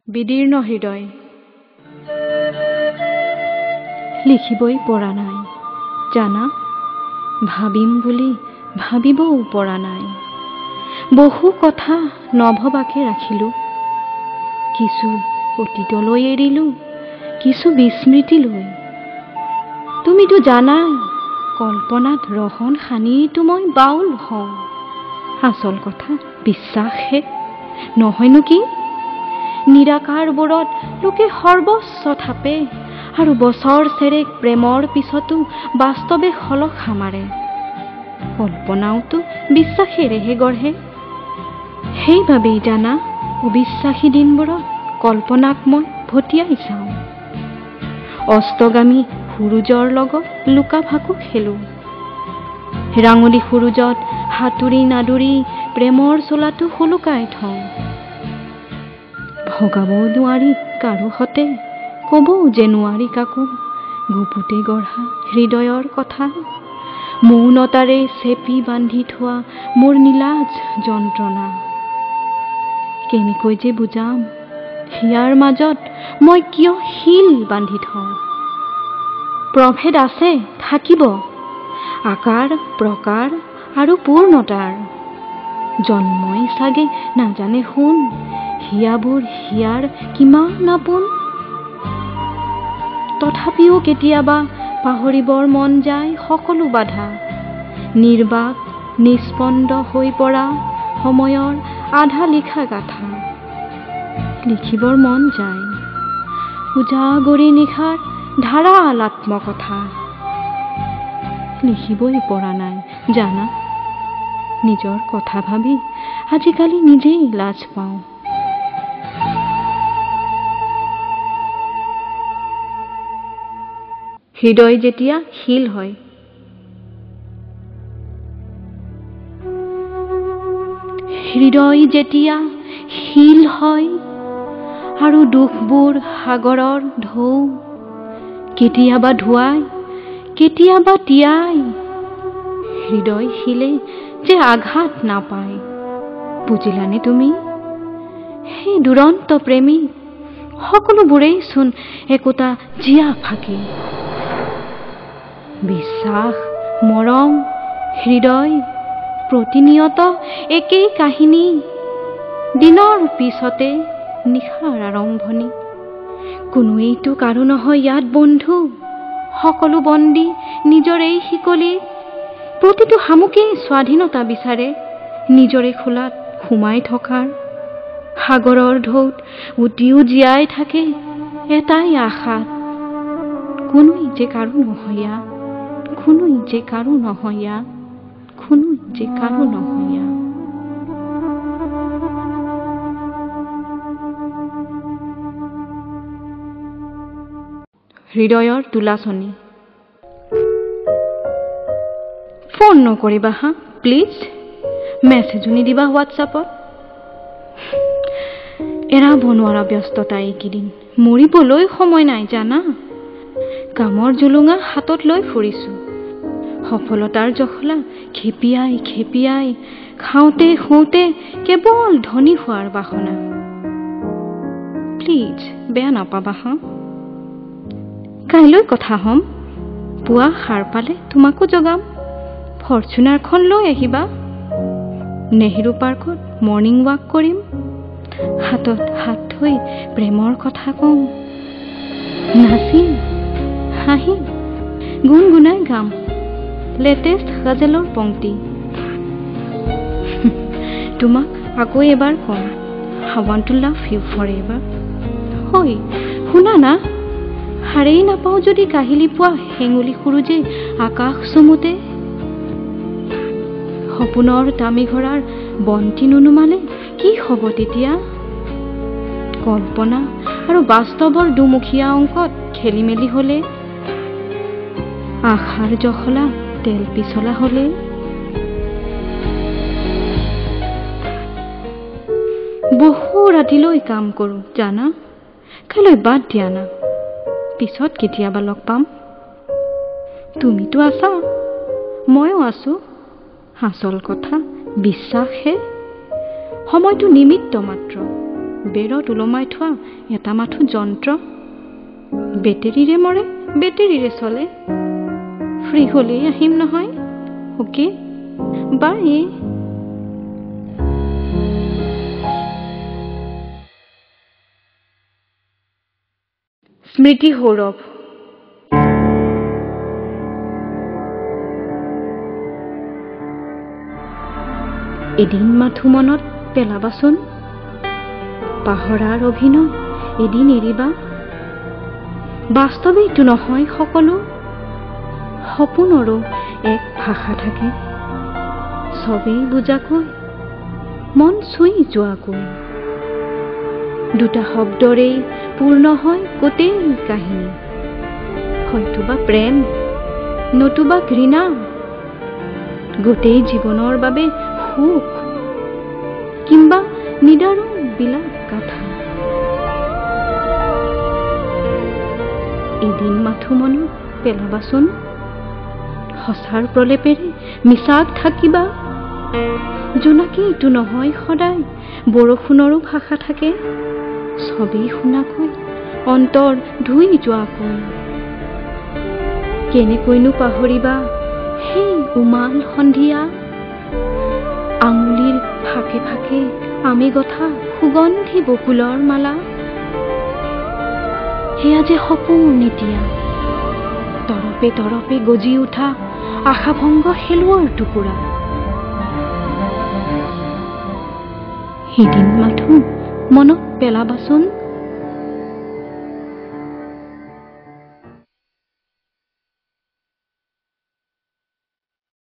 বিদীৰ্ণ হৃদয়। লিখিবই পৰা নাই জানা, ভাবিম বুলি ভাবিবও পৰা নাই। বহু কথা নভবাকে ৰাখিলোঁ, কিছু অতীতলৈ এৰিলোঁ, কিছু বিস্মৃতিলৈ। তুমিতো জানাই কল্পনাত ৰহণ সানিয়েইতো মই বাউল হওঁ। আচল কথা বিশ্বাসহে, নহয়নো কি? নিৰাকাৰবোৰত লোকে সৰ্বস্ব থাপে আৰু বছৰ চেৰেক প্ৰেমৰ পিছতো বাস্তৱে খলক সামাৰে। কল্পনাওতো বিশ্বাসেৰেহে গঢ়ে। সেইবাবেই জানা, অবিশ্বাসী দিনবোৰত কল্পনাক মই ভটিয়াই চাওঁ। অস্তগামী সূৰুযৰ লগত লুকা ভাকু খেলোঁ। ৰাঙলী সূৰুযত সাঁতুৰি নাদুৰি প্ৰেমৰ চোলাটো সোলোকাই থওঁ। ভগাবও নোৱাৰি কাৰো সতে, ক'বও যে নোৱাৰি কাকো গুপুতে গঢ়া হৃদয়ৰ কথা। মৌনতাৰে চেপি বান্ধি থোৱা মোৰ নীলাজ যন্ত্ৰণা কেনেকৈ যে বুজাম, হিয়াৰ মাজত মই কিয় শিল বান্ধি থওঁ। প্ৰভেদ আছে, থাকিব, আকাৰ প্ৰকাৰ আৰু পূৰ্ণতাৰ। জন্মই চাগে নাজানে শুন, হিয়াবোৰ হিয়াৰ কিমান আপোন। তথাপিও কেতিয়াবা পাহৰিবৰ মন যায় সকলো বাধা। নিৰ্বাক নিস্পন্দ হৈ পৰা সময়ৰ আধা লিখা গাথা লিখিবৰ মন যায়। উজাগৰী নিশাৰ ধাৰাল আত্মকথা লিখিবই পৰা নাই জানা। নিজৰ কথা ভাবি আজিকালি নিজেই লাজ পাওঁ। হৃদয় যেতিয়া শিল হয়। হৃদয় যেতিয়া শিল হয় আৰু দুখবোৰ সাগৰৰ ঢৌ, কেতিয়াবা ধুৱাই কেতিয়াবা তিয়াই, হৃদয় শিলে যে আঘাত নাপায়, বুজিলানে তুমি? সেই দুৰন্ত প্ৰেমী সকলোবোৰেই চোন একোটা জীয়া ফাঁকি। বিশ্বাস, মৰম, হৃদয় প্ৰতিনিয়ত একেই কাহিনী, দিনৰ পিছতে নিশাৰ আৰম্ভণি। কোনোৱেইতো কাৰো নহয় ইয়াত বন্ধু, সকলো বন্দী নিজৰ এই শিকলি। প্ৰতিটো শামুকেই স্বাধীনতা বিচাৰে নিজৰে খোলাত সোমাই থকাৰ। সাগৰৰ ঢৌত উটিও জীয়াই থাকে এটাই আশাত, কোনোৱেই যে কাৰো নহয় ইয়াত, কোনোৱেই যে কাৰো নহয় ইয়াত, কোনোৱেই যে কাৰো নহয় ইয়াত। হৃদয়ৰ তুলাচনী। ফোন নকৰিবা হা, প্লিজ। মেছেজো নিদিবা হোৱাটছআপত। এৰাব নোৱাৰা ব্যস্ততা এইকেইদিন, মৰিবলৈ সময় নাই জানা। কামৰ জুলুঙা হাতত লৈ ফুৰিছোঁ, সফলতাৰ জখলা খেপিয়াই খেপিয়াই খাওঁতে শুওঁতে কেৱল ধনী হোৱাৰ বাসনা। প্লিজ বেয়া নাপাবা হা। কাইলৈ কথা হ'ম, পুৱা সাৰ পালে তোমাকো জগাম। ফৰচুনাৰখন লৈ আহিবা, নেহেৰু পাৰ্কত মৰ্ণিং ৱাক কৰিম, হাতত হাত থৈ প্ৰেমৰ কথা ক'ম, নাচিম, হাঁহিম, গুণগুণাই গাম লেটেষ্ট গজলৰ পংক্তি। তোমাক আকৌ এবাৰ ক'ম, I want to love you for ever. হয় শুনা না, সাৰেই নাপাওঁ যদি কাহিলি পোৱা হেঙুলি সূৰুযে আকাশ চুমোতে, সপোনৰ তামি ঘোঁৰাৰ বন্তি নুনুমালে কি হ'ব তেতিয়া? কল্পনা আৰু বাস্তৱৰ দুমুখীয়া অংকত খেলি মেলি হ'লে, আশাৰ জখলা তেল পিছলা হ'লে। বহু ৰাতিলৈ কাম কৰোঁ জানা, কাইলৈ বাদ দিয়া না, পিছত কেতিয়াবা লগ পাম। তুমিতো আছা, ময়ো আছো। আচল কথা বিশ্বাসহে, সময়টো নিমিত্ত মাত্ৰ, বেৰত ওলমাই থোৱা এটা মাথো যন্ত্ৰ। বেটেৰীৰে মৰে, বেটেৰীৰে চলে। ফ্ৰী হ'লেই আহিম নহয়। Okay, bye. স্মৃতি সৌৰভ। এদিন মাথো মনত পেলাবাচোন, পাহৰাৰ অভিনয় এদিন এৰিবা। বাস্তৱেইতো নহয় সকলো, সপোনৰো এক ভাষা থাকে, চবেই বুজাকৈ, মন চুই যোৱাকৈ। দুটা শব্দৰেই পূৰ্ণ হয় গোটেই কাহিনী, হয়তোবা প্ৰেম নতুবা ঘৃণা, গোটেই জীৱনৰ বাবে সুখ কিম্বা নিদাৰুণ বিলাপ গাথা। এদিন মাথো মনত পেলাবাচোন, সঁচাৰ প্ৰলেপেৰে মিছাক থাকিবা। জোনাকীটো নহয় সদায়, বৰষুণৰো ভাষা থাকে, চবেই শুনাকৈ, অন্তৰ ধুই যোৱাকৈ। কেনেকৈনো পাহৰিবা সেই উমাল সন্ধিয়া, আঙুলিৰ ফাঁকে ফাঁকে আমি গথা সুগন্ধি বকুলৰ মালা। সেয়া যে সপোন এতিয়া, তৰপে তৰপে গজি উঠা আশাভংগ শেলুৱৈৰ টুকুৰা। এদিন মাথো মনত পেলাবাচোন।